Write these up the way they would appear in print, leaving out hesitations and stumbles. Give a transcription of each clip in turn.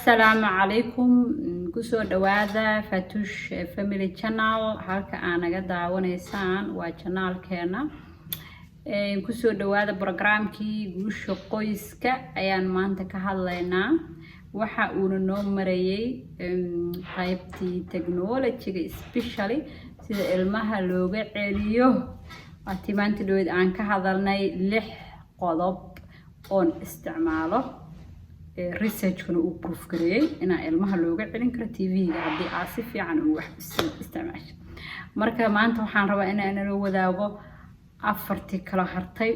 Assalaamu calaykum. Kusoo dhawaada Fatush Family Channel. Halka aa naga daawanaysaan waa channelkeena. Kusoo dhawaada programkii guusha qoyska ayaan maanta ka hadlaynaa. Waxa uuna noo marayay qaybtii technology-ga, especially sida ilmaha looga celiyo. Waatii maanta dhaweyd aan ka hadalnay lix qodob oon isticmaalo, researchkuna uu proof gareeyey inaa ilmaha looga celin karo TV-ga haddii aad si fiican uu wax isticmaasho. Marka maanta waxaan rabaa inaan nala wadaago afartii kala hartay.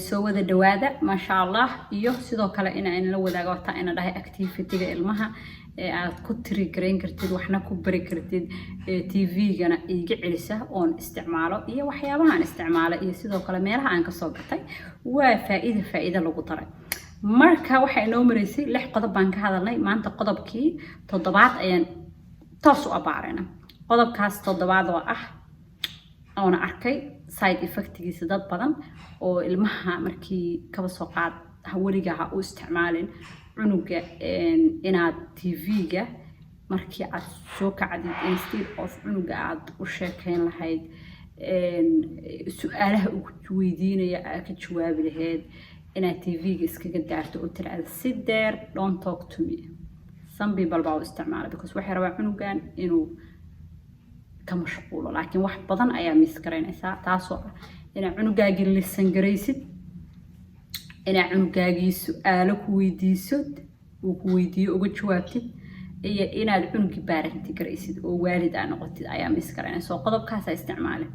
Soo wada dhawaada, maasha Allah. Iyo sidoo kale inaan la wadaago wataa ina dhahay activity-ga ilmaha ee aad ku tiri garayn kartid, waxna ku bari kartid, TV-gana iiga celisa oon isticmaalo iyo waxyaabahaan isticmaalo iyo sidoo kale meelaha aan kasoo gatay. Waa faa-iida, faa-iida lagu daray. Marka waxaa inoo maraysay lix qodob baan ka hadalnay. Maanta qodobkii toddobaad ayaan toos u abaarayna. Qodobkaas toddobaad oo ah oona arkay side effectgiisa dad badan oo ilmaha markii kaba soo qaad weliga ha u isticmaalin cunuga inaad TV-ga markii aad soo kacdid, instead of cunuga aad u sheekeyn lahayd, su-aalaha uu weydiinaya aad ka jawaabi lahayd, inaad TV-ga iskaga daarto oo tiraahdo, "Sit there, don't talk to me." Some people baa u isticmaala because waxay rabaan cunugan inuu ka mashquulo, laakiin wax badan ayaa miss garaynaysaa, taasoo ah inaad cunugaagii listen garaysid, inaad cunugaagii su-aalo ku weydiiso, uu ku weydiiyo uga jawaabtid, iyo inaad cunugii parent garaysid oo waalid aa noqotid ayaa miss garaynaysa. Oo qodobkaasa isticmaalin,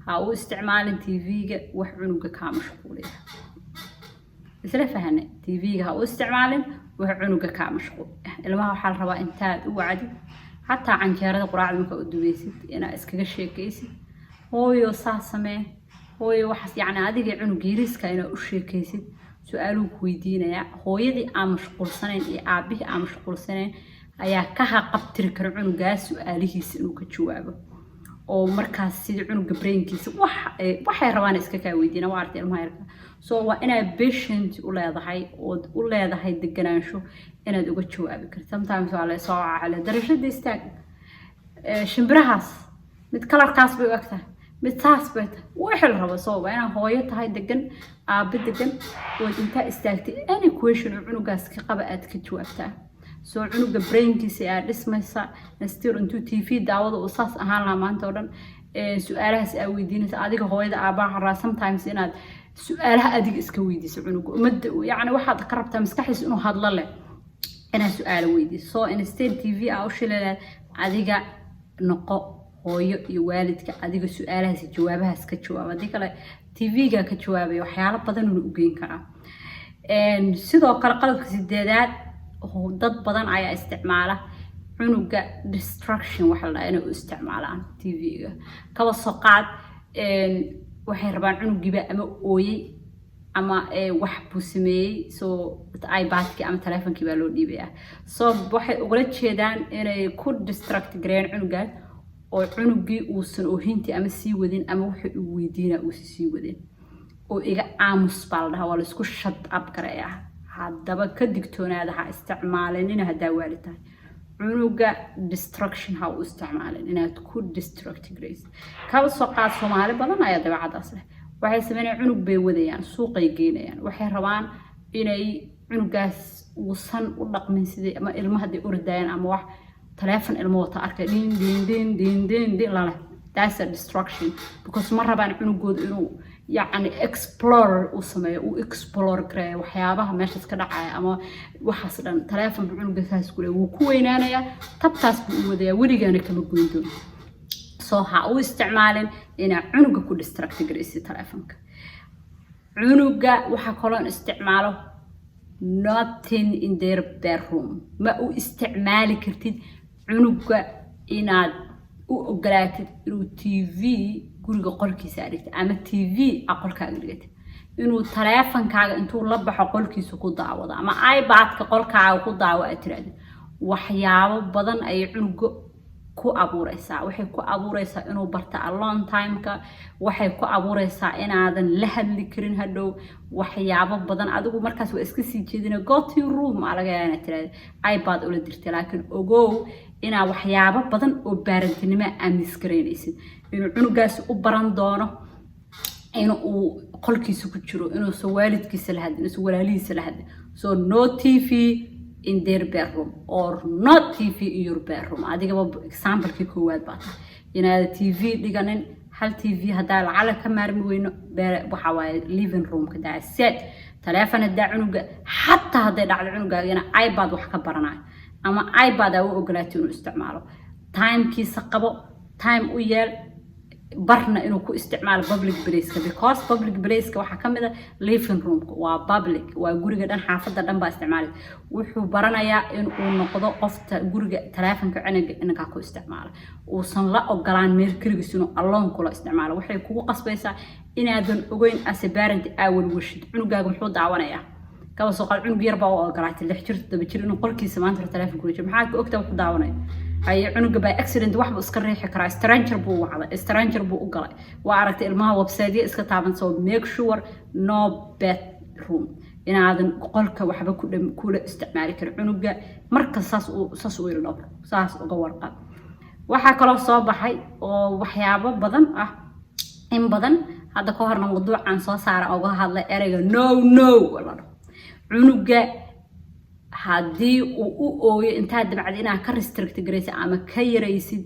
ha u isticmaalin TV-ga wax cunuga kaa mashquuliya. Isla fahanay? TV-ga ha u isticmaalin wax cunuga kaa mashquul. Ilmaha waxaa la rabaa intaad u wacdid, xataa canjeerada quraacda markaa u dubaysid, inaad iskaga sheekaysid: "Hooyo, saa samee, hooyo, waxaas." Yacni adiga cunug yariiska inaad u sheekaysid, su-aaluhu ku weydiinayaa. Hooyadii aan mashquulsanayn iyo aabihii aan mashquulsanayn ayaa ka haqabtiri kara cunugaas su-aalihiisa inuu ka jawaabo, oo markaas sidii cunuga brainkiisa wax waxay rabaan iska kaa weydiina. Waa artay ilmaha yarka, so waa inaad patient u leedahay ood u leedahay deganaansho inaad uga jawaabi karto. Sometimes waa la soo cale darashada istaag, shimbirahaas mid colorkaas bay u eg tahay, mid saas bay tahay, wixii la rabo. So waa inaad hooyo tahay degan, aabbe degan, ood intaa istaagtay any question oo cunugaas ka qaba aad ka jawaabtaa. Soo cunuga brainkiisa aad dhismaysa, instead intuu TV daawada uu saas ahaan lahaa maanta oo dhan, su-aalahaas aa weydiinaysa adiga hooyada aabbaha rabaa sometimes inaad su-aalaha adiga iska weydiiso cunuga ummadda. Yacni waxaad ka rabtaa maskaxdiisa inuu hadlo leh inaad su-aalo weydiiso. So instead TV aa u shileelaad, adiga noqo hooyo iyo waalidka, adiga su-aalahaas jawaabahaas ka jawaaba. Haddii kale TV-ga ka jawaabaya, waxyaalo badan uuna u geyn karaa. Sidoo kale qodobka sideedaad, dad badan ayaa isticmaala cunuga distraction waxa la dhahaa inay u isticmaalaan TV-ga. Kaba soo qaad waxay rabaan cunugiiba ama ooyey ama wax buu sameeyey, so iPadkii ama telefonkii baa loo dhiibayaa. So waxay ugala jeedaan inay ku distract gareeyaan cunugaas oo cunugii uusan oohintii ama sii wadin ama wuxuu uu weydiinaa uusan sii wadin, oo "Iga aamus" baa la dhahaa, waa laisku shut up gareeyaa. Haddaba ka digtoonaada, ha isticmaalinina haddaa waali tahay cunuga distraction ha u isticmaalin inaad ku distract garaysid. Kaba soo qaad Soomaali badan ayaa dabeecadaas leh. Waxay sameynayaan cunug bay wadayaan, suuqay geynayaan. Waxay rabaan inay cunugaas uusan u dhaqmin sidii ama ilmo hadday ordayaan ama wax taleefon ilmo wata arkay, dhin dhin dhin dhin dhin dhin lale. That's a distraction because ma rabaan cunugooda inuu yacni explore uu sameeyo, uu explore gareeyo waxyaabaha meeshaas ka dhacaya ama waxaas dhan. Taleefon buu cunuga saas ku leeyahay, wuu ku weynaanayaa, tabtaas buu u wadayaa, weligaana kama goyn doono. So ha u isticmaalin inaad cunuga ku distract garaysid taleefonka cunuga. Waxaa kaloon isticmaalo nothing in their bedroom. Ma u isticmaali kartid cunuga inaad u ogolaatid inuu TV guriga qolkiisa aad dhigtid ama TV a qolkaaga dhigatid, inuu taleefonkaaga intuu la baxo qolkiisa ku daawado ama iPadka qolkaaga ku daawo aad tirahdid. Waxyaabo badan ayay cunuga Ku abuureysaa, waxay ku abuureysaa inuu barta alone timeka. Waxay ku abuureysaa inaadan la hadli karin hadhow waxyaabo badan. Adigu markaas waa iska sii jeedina, "Go to your room" aa laga yaabaa inaad tiraahdo, iPad ula dirtay. Laakiin ogow inaa waxyaabo badan oo parentinimo aamis garaynaysid, inuu cunugaasi u baran doono in uu qolkiisa ku jiro, inuusan waalidkiisa la hadlin, inuusan walaalihiisa la hadlin. So no TV in their bedroom or not TV in your bedroom. Adigaba examplekii koowaad baa tahay inaada TV dhiganin. Hal TV haddaa lacala ka maarmi weyno, waxa waaye living roomka that's it. Taleefon haddaa cunuga, xataa hadday dhacdo cunugaaga ina iPad wax ka baranayo ama iPad aa u ogolaatay inuu isticmaalo, timekiisa qabo, time u yeel, barna inuu ku isticmaalo public placeka, because public placeka waxaa ka mid a living roomka. Waa public, waa guriga dhan, xaafadda dhan baa isticmaalay. Wuxuu baranayaa in uu noqdo qofta guriga taleefonka ciniga inankaa ku isticmaala, uusan la ogolaan meel keligiis inuu alone kula isticmaalo. Waxay kugu qasbaysaa inaadan ogeyn as a parent aa walwashid cunugaaga muxuu daawanayaa. Kaba soo qaad cunug yar baa u ogolaatay, 6 jir, 7 jir, inuu qolkiisa maanta taleefon kula jiro. Maxaa ka ogtaa wuxuu daawanaya? Haye, cunuga by accident wax buu iska riixi karaa, stranger buu wacday, stranger buu u galay. Waa aragtay ilmaha website iska taaban. So make sure no bedroom, inaadan qolka waxba ku kula isticmaali karin cunuga. Marka saas u ildhowr, saas uga warqab. Waxaa kaloo soo baxay oo waxyaabo badan ah in badan hadda ka horna mawduucan soo saara uga hadlay ereyga "no no" la dhaho. Cunuga haddii uu u ooyo, intaad dabcad inaad ka restrict garaysid ama ka yaraysid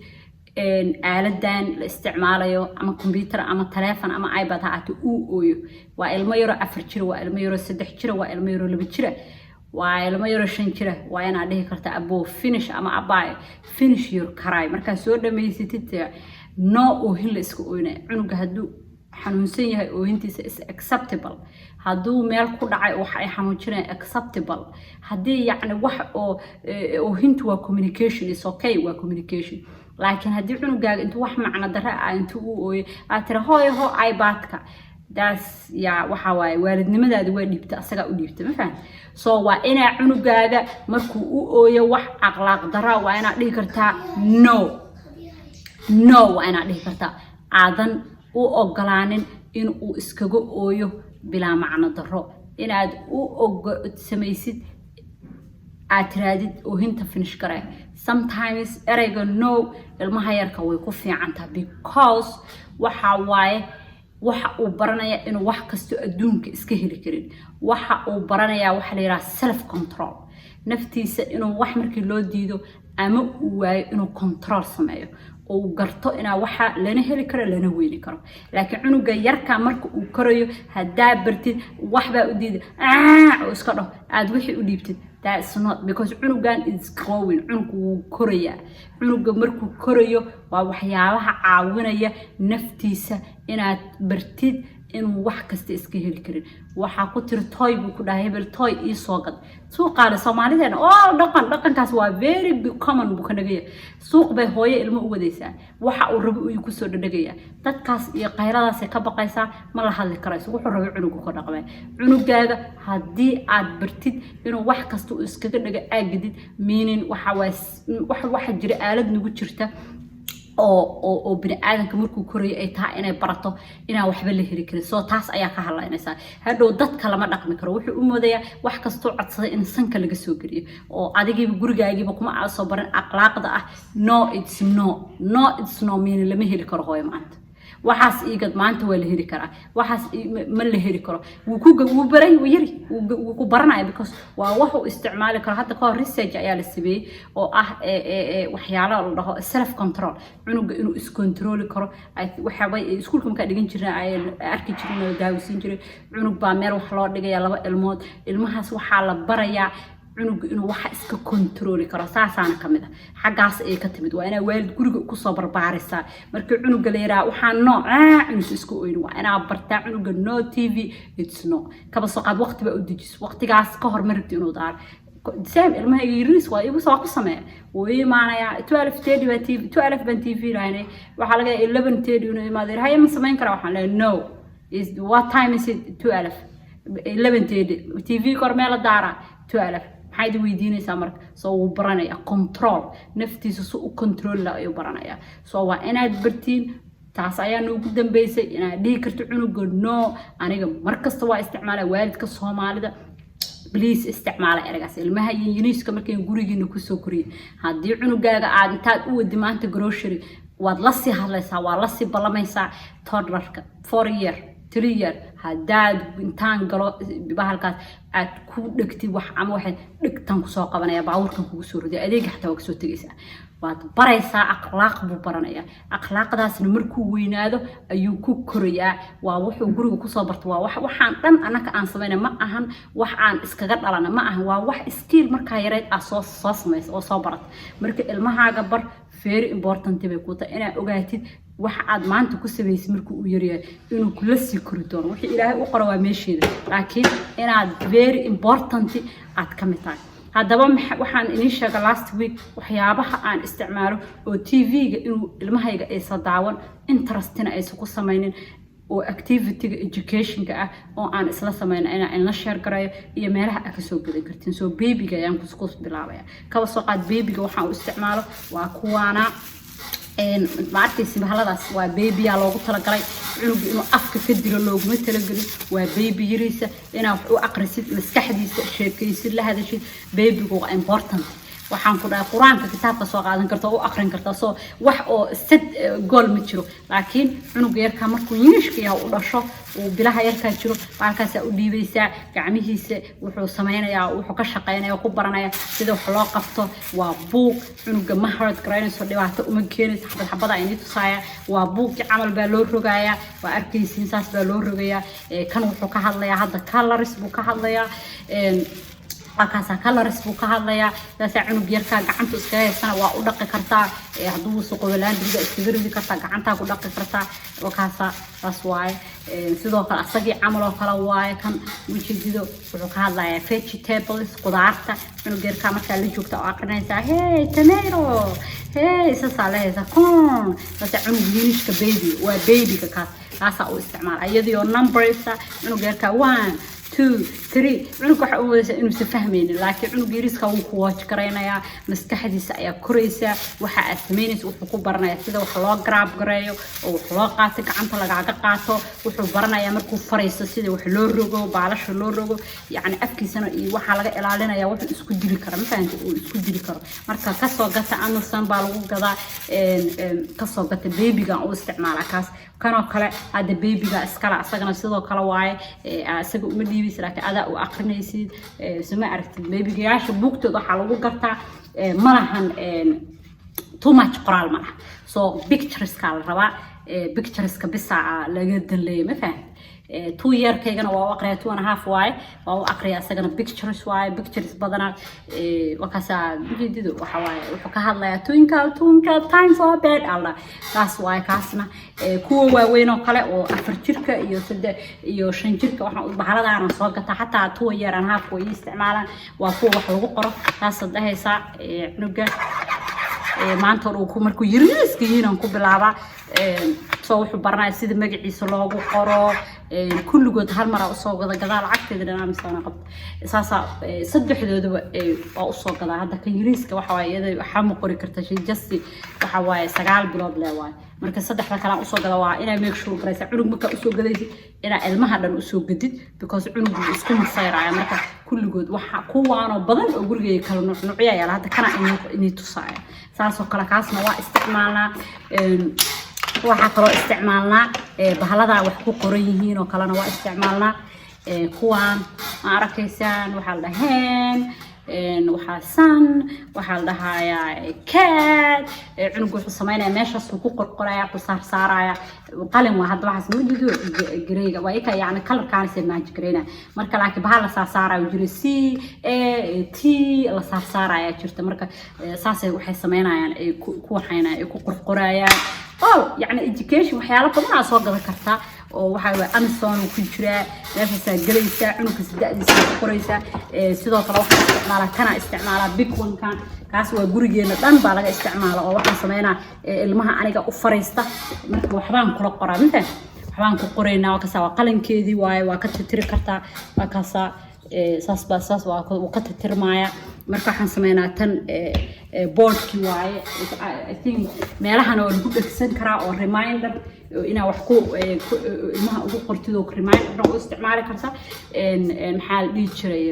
aaladan la isticmaalayo, ama computer ama taleefon ama iPad ha ahaate, uu ooyo, waa ilmo yaroo 4 jira, waa ilmo yaroo 3 jira, waa ilmo yaroo 2 jira, waa ilmo yaroo 5 jira, waa inaad dhihi karta, "Abo, finish," ama "Abaay, finish your cry." Markaad soo dhamaysatid, no oohin la iska ooynaya. Cunuga hadduu xanuunsan yahay, oohintiisa is acceptable. Hadduu meel ku dhacay, wax ay xanuujinayaan, acceptable. Haddii yacni wax oo oohintu waa communication, is okay, waa communication. Laakiin haddii cunugaaga intuu wax macno darre ah intuu u ooyo aad tira, "Hooyo, hoo iPadka," daas yaa waxa waaye waalidnimadaadi waa dhiibta, asagaa u dhiibta, ma fahamti? So waa inaa cunugaaga markuu u ooyo wax akhlaaq daraa, waa inaad dhihi kartaa "No, no." Waa inaad dhihi kartaa, aadan u ogolaanin in uu iskaga ooyo bilaa macno darro. Inaad u ogo samaysid, aad tiraadid, "Oohinta finish garee." Sometimes ereyga "no" ilmaha yarka way ku fiican tahay, because waxa waaye waxa uu baranaya inuu wax kasto adduunka iska heli karin. Waxa uu baranayaa waxa la yidhaha self control, naftiisa inuu wax markii loo diido ama uu waayo inuu control sameeyo, uu garto inaa waxa lana heli karo, lana weyni karo. Laakiin cunuga yarka marka uu korayo, haddaa bartid waxbaa u diiday oo iska dhaho, aad wixii u dhiibtid, that's not, because cunugan is growing. Cunugu wuu korayaa. Cunuga markuu korayo, waa waxyaabaha caawinaya naftiisa inaad bartid inuu wax kasta iska heli karin. Waxaa ku tiri, "Toy," buu ku dhahay, "hebel toy ii soo gad." Suuqaale Soomaalideena oo dhaqan, dhaqankaas waa very common buu ka dhagaya. Suuq bay hooyo ilmo u wadaysaa, waxa uu rabo uu kusoo dhadhagaya. Dadkaas iyo qayladaasay ka baqaysaa, ma la hadli karayso. Wuxuu rabay cunugu ka dhaqmay. Cunugaaga haddii aad bartid inuu wax kasta uu iskaga dhaga aagadid, meaning waxa waa waxa jira aalad nagu jirta oo bini aadanka markuu korayo ay tahay inay barato inaan waxba la heli karin. Soo taas ayaa ka hadlaynaysaa. Hadhow dadka lama dhaqmi karo. Wuxuu u moodayaa wax kastoo codsaday in sanka laga soo geliyo, oo adigiiba gurigaagiiba kuma aad soo barin akhlaaqda ah "No, it's no. No, it's no," meaning lama heli karo. "Hooyo, maanta waxaas iigad." Maanta waa la heli karaa, waxaas ma la heli karo. Wuu ku wuu baray, wuu yari, wuu ku baranaya, because waa wax uu isticmaali karo. Hadda kahor research ayaa la sameeyey oo ah waxyaalo la dhaho self control, cunuga inuu iscontroli karo. Waxyaaba iskuulka markaa dhigan jirna ay arki jirin oo daawisiin jiray. Cunug baa meel wax loo dhigaya, laba ilmood. Ilmahaas waxaa la barayaa cunuga inuu waxa iska controli karo. Saasaana kamid a, xaggaas ayay ka timid. Waa inaa waalid guriga kusoo barbaarisaa. Markii cunuga la yidhaha waxaa no, inuusa iska oynin. Waa inaa bartaa cunuga "No TV, it's no." Kaba soo qaad waqti baa u dejis, waqtigaas ka hor ma rabti inuu daaro. Same, ilmaha yariis waa igu waa ku sameeya. Wuu ii imaanayaa 12:30 baa TV, 12 baan TV lahaynay. Waxaa laga yaabaa 11:30 inuu imaado. "Haye, ma samayn karaa?" Waxaan leeyahay, "No." Is what time is it? 12, 11:30. TV kor meel la daara 12. Maxaa idin weydiinaysaa marka? So wuu baranaya control, naftiisa su u control la ayuu baranaya. So waa inaad bartiin. Taas ayaa noogu dambeysay, inaad dhihi karto cunuga no. Aniga markasta waa isticmaala. Waalidka Soomaalida, please, isticmaala eragaas ilmaha iyo yuniiska markay gurigiina kusoo koriyay. Haddii cunugaaga aad intaad u wadi maanta grocery, waad la sii hadlaysaa, waa lasii ballamaysaa. Toddlerka 4 year, 3 year, haddaad intaan galo bahalkaas aad ku dhegtid wax ama waxay dhegtan kusoo qabanaya, baabuurkan kugu soo riday, adeega xataa waa kasoo tegaysaa. Waad baraysaa, akhlaaq buu baranayaa. Akhlaaqdaasna markuu weynaado ayuu ku korayaa. Waa wuxuu guriga kusoo barta. Waa wax waxaan dhan annaka aan samayna ma ahan, wax aan iskaga dhalana ma ahan. Waa wax skill markaa yareyd aad soo samaysa oo soo barata. Marka ilmahaaga bar, very important bay ku tahay inaad ogaatid waxa aad maanta ku samaysay markuu uu yaryahay inuu kula sii kori doono. Wixii Ilaahay u qoro waa meesheeda, laakiin inaad very important aad ka mid tahay. Haddaba waxaan idiin sheegay last week waxyaabaha aan isticmaalo oo TV-ga inuu ilmahayga aysa daawan, interestina aysan ku samaynin, oo activity-ga educationka ah oo aan isla samayno inaan inla share garayo iyo meelaha aad kasoo gadan kartiin. So babyga ayaan ku bilaabaya. Kaba soo qaad babyga waxaan u isticmaalo waa kuwaana. Ma arkaysi bahaladaas? Waa babyyaa loogu talagalay. Cunuga inuu afka ka dilo looguma talagelin. Waa baby yariisa inaad wax u aqrisid, maskaxdiisa sheekaysid, la hadashid. Babygu waa important. Waxaan ku dhahay Qur-aanka kitaabka soo qaadan karta oo u aqrin karta. So wax oo sad goal ma jiro, laakiin cunuga yarkaa markuu yiniishka yaha u dhasho, uu bilaha yarkaa jiro, baalkaasaa u dhiibaysaa gacmihiisa. Wuxuu sameynayaa, wuxuu ka shaqeynaya, ku baranaya sida wax loo qabto. Waa buug cunuga ma hurt garaynayso, dhibaato uma keenayso. Xabad xabada inii tusaaya. Waa buugki camal baa loo rogayaa, waa arkaysiin, saas baa loo rogayaa. Kan wuxuu ka hadlayaa hadda colors buu ka hadlayaa. Halkaasaa colors buu ka hadlayaa. Saasaa cunug yarkaa gacanta iskaga haysana waa u dhaqi kartaa. Hadduu suqobo, laundryga iskaga ridi kartaa, gacantaa ku dhaqi kartaa. Wakaasaa, saas waaye. Sidoo kale asagii camal oo kale waaye kan ujeedido. Wuxuu ka hadlayaa vegetables, qudaarta. Cunug yarkaa markaa la joogta oo aqrinaysaa, "Hey, tomato, hey," saasaa la haysaa, "corn." Saasaa cunug yinishka baby waa babyga kaas, kaasaa u isticmaala iyadoo numbersa. Cunug yarkaa one, two, three, cunug waxa u moodaysaa inuusan fahmaynin, laakiin cunug yariiska wuu ku watch garaynayaa, maskaxdiisa ayaa koraysaa. Waxa aad samaynaysa wuxuu ku baranayaa sida wax loo grab gareeyo oo wax loo qaato, gacanta lagaaga qaato. Wuxuu baranayaa markuu faraysto sida wax loo rogo, baalasha loo rogo. Yacni afkiisana iyo waxaa laga ilaalinaya wuxuu isku dili karo, ma fahamta, uu isku dili karo. Marka kasoo gata, Amazon baa lagu gadaa, kasoo gata. Babygan u isticmaala kaas. Kanoo kale hadda babyga iskale, asagana sidoo kale waaye. Isaga uma dhiibaysid, laakiin adaa u aqrinaysid. Suma aragtid, babygayaasha buugtooda waxaa lagu gartaa ma lahan too much qoraal, ma laha. So pictureska la rabaa, pictureska bisa laga danleeya, ma fahamtid? 2 yearkaygana waa u aqriya, 2.5 waaye, waa u aqriya isagana. Pictures waaye, pictures badanaa. Wakaasaa ujeedido, waxa waaye wuxuu ka hadlayaa "Twinkle, twinkle, time for bed" alla kaas waaye kaasna. Kuwa waaweyn oo kale oo 4 jirka iyo 3 iyo 5 jirka, waxaan bahaladaana soo gataa. Xataa 2 year and half way isticmaalaan. Waa kuwa wax lagu qoro. Taasaad dhahaysaa cunuga maanta uu ku markuu yariiska yihiin ku bilaabaa. So wuxuu baranaya sida magaciisa loogu qoro. Kulligood hal maraa usoo gada gadaa, lacagteeda dhan Amazon qabta. Saasaa saddexdoodaba waa usoo gadaa. Hadda kan yariiska waxa waaye iyada waxaa ma qori karta shay, just waxa waaye 9 bilood le waaye. Marka saddexda kale aan usoo gada. Waa inaa make sure garaysa cunug markaa usoo gadaysid inaa ilmaha dhan usoo gadid, because cunugu wuu isku masayraya. Marka kulligood waxa kuwaanoo badan oo gurigeyga kala nuucnuucya yaala. Hadda kana inii tusaaya saasoo kale, kaasna waa isticmaalnaa. Waxaa kaloo isticmaalnaa bahaladaa wax ku qoran yihiin oo kalena waa isticmaalnaa. Kuwaan ma arkaysaan? Waxaa la dhaheen waxaa sun, waxaa la dhahayaa cat. Cunugu wuxuu sameynaya meeshaasuu ku qorqoraya, ku saarsaaraya. Qalin waa hadda waxaas ma jeedo, greyga waa ika, yacni colorkaanise match gareynaya marka. Laakiin bahal la saarsaarayo jiro, C A T la saarsaaraya jirta. Marka saasay waxay sameynayaan, ay ku waxaynayaan, ay ku qorqorayaan. Oh, yacni education waxyaalo badan aa soo gadan kartaa oo waxaa waye Amazon uu ku jiraa. Meeshaasaa gelaysaa, cunugkiisa da'diisa ku qoraysaa. Sidoo kale waxaa isticmaalaa kana isticmaalaa big one-kan. Kaas waa gurigeena dhan baa laga isticmaala oo waxaan sameynaa ilmaha aniga u fariista, marka waxbaan kula qoraa, mafaham, waxbaan ku qoraynaa. Waa kasaa, waa qalinkeedii waaye, waa ka tirtiri kartaa, waa kaasaa. Saas baa, saas waa uu ka tirtirmaya. Marka waxaan sameynaa tan boardkii waaye. I think meelahana waa lagu dhegsan karaa oo reminder inaa wax ku ilmaha ugu qortid oo reminder u isticmaali karta. Maxaa la dhihi jiray,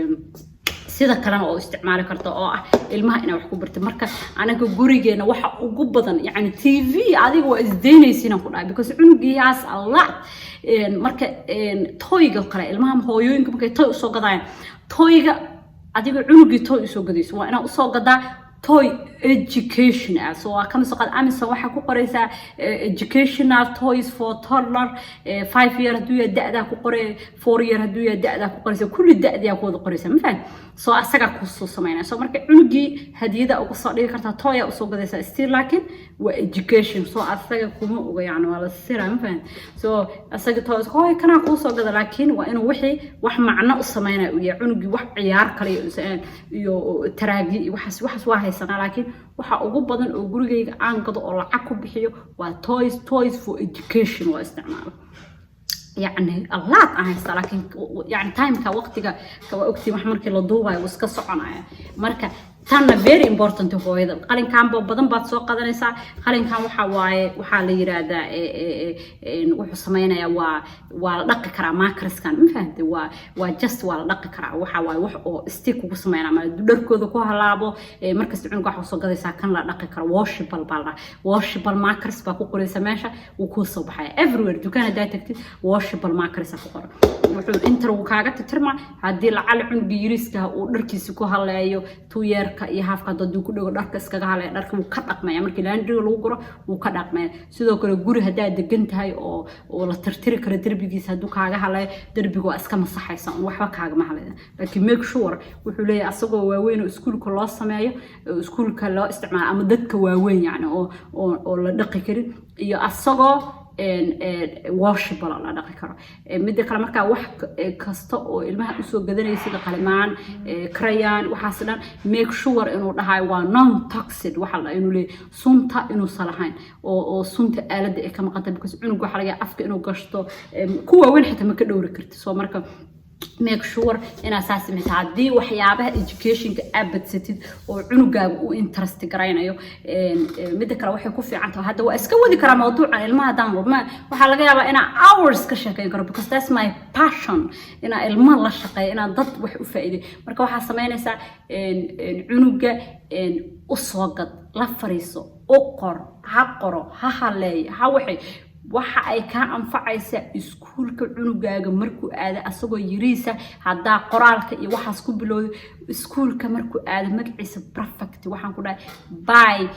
sida kalena oo isticmaali karta oo ah ilmaha inaa wax ku bartid. Marka anaga gurigeena waxa ugu badan, yani TV adiga waa isdaynaysiinaan ku dhahay, because cunugii has a lot. Marka toyga kale ilmaha, hooyooyinka markay toy usoo gadayaan, toyga adiga cunugii toy usoo gadayso, waa inaa usoo gadaa toy education ah. So waa kama soo qaad Amazon waxaa ku qoraysaa educational toys for toddler, 5 year hadduu yahay da'daa ku qoray, 4 year hadduu yahay da'daa ku qoraysa, kulli da'diyaa ku wada qoraysa, ma fahan? So asagaa kusoo sameynaya. So marka cunugii hadiyada uga soo dhigi kartaa, toya usoo gadaysaa still, laakiin waa education. So asaga kuma oga, yani waa la siraa, ma fahan? So asaga toys hooy kanaa kuu soo gada, laakiin waa inuu wixii wax macno u sameynaya uu yahay cunugii, wax ciyaar kale iyo taraagi iyo waxaas waa haysanaa. Laakiin waxa ugu badan oo gurigayga aan gado oo lacag ku bixiyo waa toys, toys for education waa isticmaalo. Yani allaad aan haystaa, laakiin yani timeka, waqtiga waa ogtiin, wax markii la duubayo wuu iska soconaya. Marka tanna very important hooyada, qalinkanba badan baad soo qadanaysaa. Qalinkan waxa waaye, waxaa la yiraahdaa, wuxuu sameynayaa waa la dhaqi karaa markerskan, ma fahamtay? Waa just waa la dhaqi karaa. Waxa waaye wax oo stick kugu sameynaa ma dharkooda ku halaabo. Markasta cunuga waxa soo gadaysaa kan la dhaqi karo, washable baa la dhahaa, washable markers baa ku qoraysa meesha, wuu kuu soo baxaya. Everywhere dukaan haddaa tagtid, washable markers ku qoran. Wuxuu inta wuu kaaga titirma haddii lacala cunuga yariiska uu dharkiisa ku haleeyo, 2 yearka iyo halfka hadduu ku dhago, dharka iskaga haleeyo, dharka wuu ka dhaqmaya. Markii laundryga lagu guro wuu ka dhaqmaya. Sidoo kale guri haddaad degan tahay oo la tirtiri karo, derbigiisa hadduu kaaga haleeyo, derbiga waa iska masaxaysa un, waxba kaagama haleeya. Laakiin make sure wuxuu leeyahay asagoo waaweyn oo iskuulka loo sameeyo oo iskuulka loo isticmaalo ama dadka waaweyn, yacni oo la dhaqi karin, iyo asagoo washable la dhaqi karo. Midda kale, markaa wax kasta oo ilmaha usoo gadanaysa, sida qalimaan, crayon, waxaas dhan, make sure inuu dhahayo waa non toxic. Waxa la inuu leeyahay sunta inuusan lahayn oo sunta aaladda ay ka maqanta, because cunug waxa laga yaabaa afka inuu gashto, ku waaweyn xitaa ma ka dhowri karti. So marka make sure inaad saas samaysa haddii waxyaabaha educationka aad badsatid oo cunugaaga uu interest garaynayo. Midda kale waxay ku fiican tahay, hadda waa iska wadi karaa mawduucan ilmaha haddaan ma waxaa laga yaabaa inaa hours ka sheekeyn karo, because that's my passion, inaa ilmo la shaqeeyo, inaan dad wax u faa'iiday. Marka waxaa samaynaysaa, cunuga u soo gad, la fariiso, u qor, ha qoro, ha haleeyo, ha waxay waxa ay kaa anfacaysaa iskuulka cunugaaga markuu aado asagoo yariisa. Haddaa qoraalka iyo waxaas ku bilowdo, iskuulka markuu aado magaciisa perfect. Waxaan ku dhahay by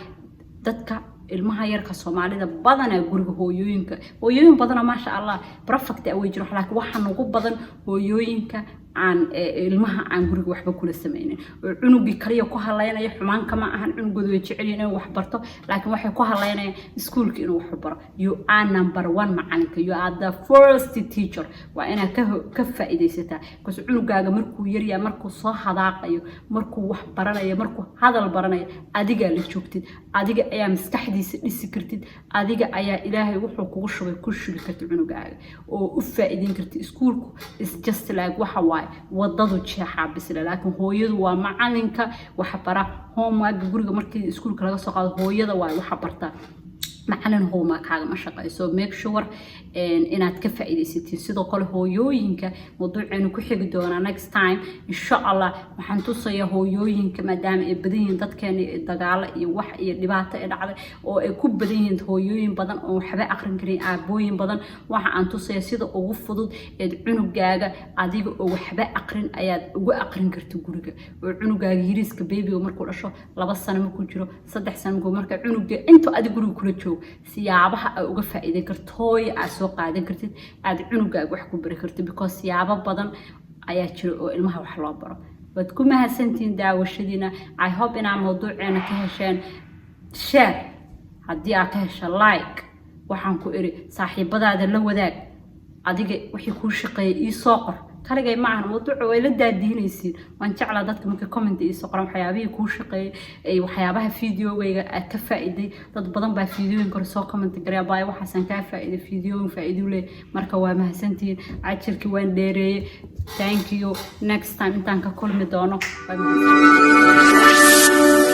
dadka ilmaha yarka Soomaalida badanaa guriga hooyooyinka, hooyooyin badana maasha Allah perfect way jiro, laakiin waxaa nagu badan hooyooyinka aan ilmaha aan guriga waxba kula sameynin oo cunugii kaliya ku haleynaya. Xumaan kama ahan, cunugooda way jecel yihiin inuu wax barto, laakiin waxay ku haleynayaan iskuulka inuu wax baro. You are number one macalinka, you are the first teacher. Waa inaad ka faa'iidaysataa, because cunugaaga markuu yaryahay, markuu soo hadaaqayo, markuu wax baranayo, markuu hadal baranayo, adigaa la joogtid, adiga ayaa maskaxdiisa dhisi kartid, adiga ayaa Ilaahay wuxuu kugu shubay ku shubi kartid cunugaaga oo u faa'iideyn kartid. Iskuulku is just like waxa waaye wadadu jeexaa bisle, laakiin hooyadu waa macalinka waxa bara. Homework guriga markii iskuulka laga soo qaado, hooyada waaye waxa bartaa, macalin homework kaagama shaqeyso. Make sure inaad ka faa'iidaysatiin. Sidoo kale hooyooyinka mawduuceenu ku xigi doonaa next time insha Allah. Waxaan tusayaa hooyooyinka, maadaama ay badan yihiin dadkeena dagaalo iyo wax iyo dhibaato ay dhacday oo ay ku badan yihiin hooyooyin badan oo waxba aqrin karin, aabooyin badan, waxa aan tusaya sida ugu fudud eed cunugaaga adiga oo waxba aqrin ayaad ugu aqrin karta guriga, oo cunugaaga yariiska, babyga markuu dhasho, 2 sano markuu jiro, 3 sano markuu, marka cunuga intuu adig guriga kula joogo, siyaabaha aad uga faa'iideyn karto, hooyo aad soo qaadan kartid, aad cunugaaga wax ku bari kartid, because siyaabo badan ayaa jira oo ilmaha wax loo baro. Waad ku mahadsantihiin daawashadiina. I hope inaa mawduuceena ka hesheen. Share haddii aad ka hesho, like waxaan ku iri, saaxiibadaada la wadaag. Adiga wixii kuu shaqeeyay ii soo qor. Kaligay ma ahan mawduuca, way la daadiinaysiin. Waan jeclaa dadka marka comment iisoo qoran waxyaabihii kuu shaqeeyay ay, waxyaabaha videogayga aad ka faa'iiday. Dad badan baa videoyinka hore soo comment gareya, baay waxaasaan kaa faa'iiday, videoyin faa'iido leh. Marka waa mahadsantihiin. Cajirkii waan dheereeyey. Thank you. Next time intaan ka kulmi doono, waa mahadsantihiin.